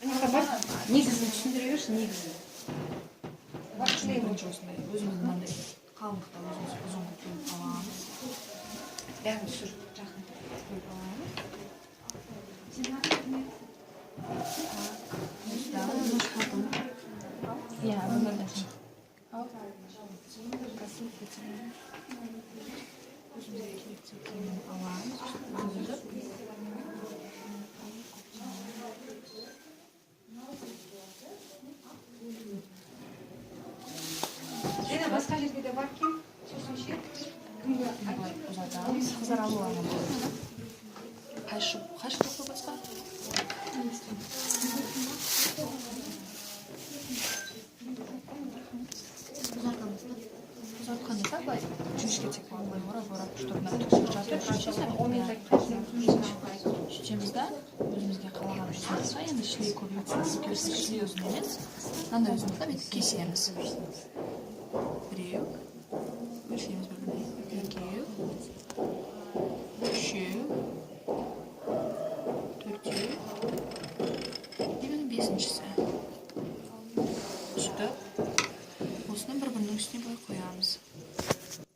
Ана бар, негізін түсіндіре берші, негізін. Бірінші осындай өзіміз мынандай қалыңдықта өзіміз ұзын қылып бөліп аламыз. Бәрін түсір жақын. Бөліп аламыз. Так, осыдан. Иә, мынандай. Өзімізге керекті киімін аламыз, үзіп. Және басқа жерге де барып кел, сосын ше, кімге? Былай ұзатамыз. Қыздар алуларына болады. Қайшы, қайшы жоқ па басқа? Ұзартамыз да. Ұзартқанда да былай жіңішке тек былай орап орап, чтобы мына түксік жатып сөйтеміз да, өзімізге қалаған ұзындыққа. Енді шлей көбейтсеңіз келсе, шлей ұзын емес, мынандай ұзындықта бүйтіп кесеміз. Біреу, өлшейміз бір біріне, екеу, үшеу, төртеу и міне бесіншісі. Сөйтіп осыны бір бірінің үстіне былай қоямыз.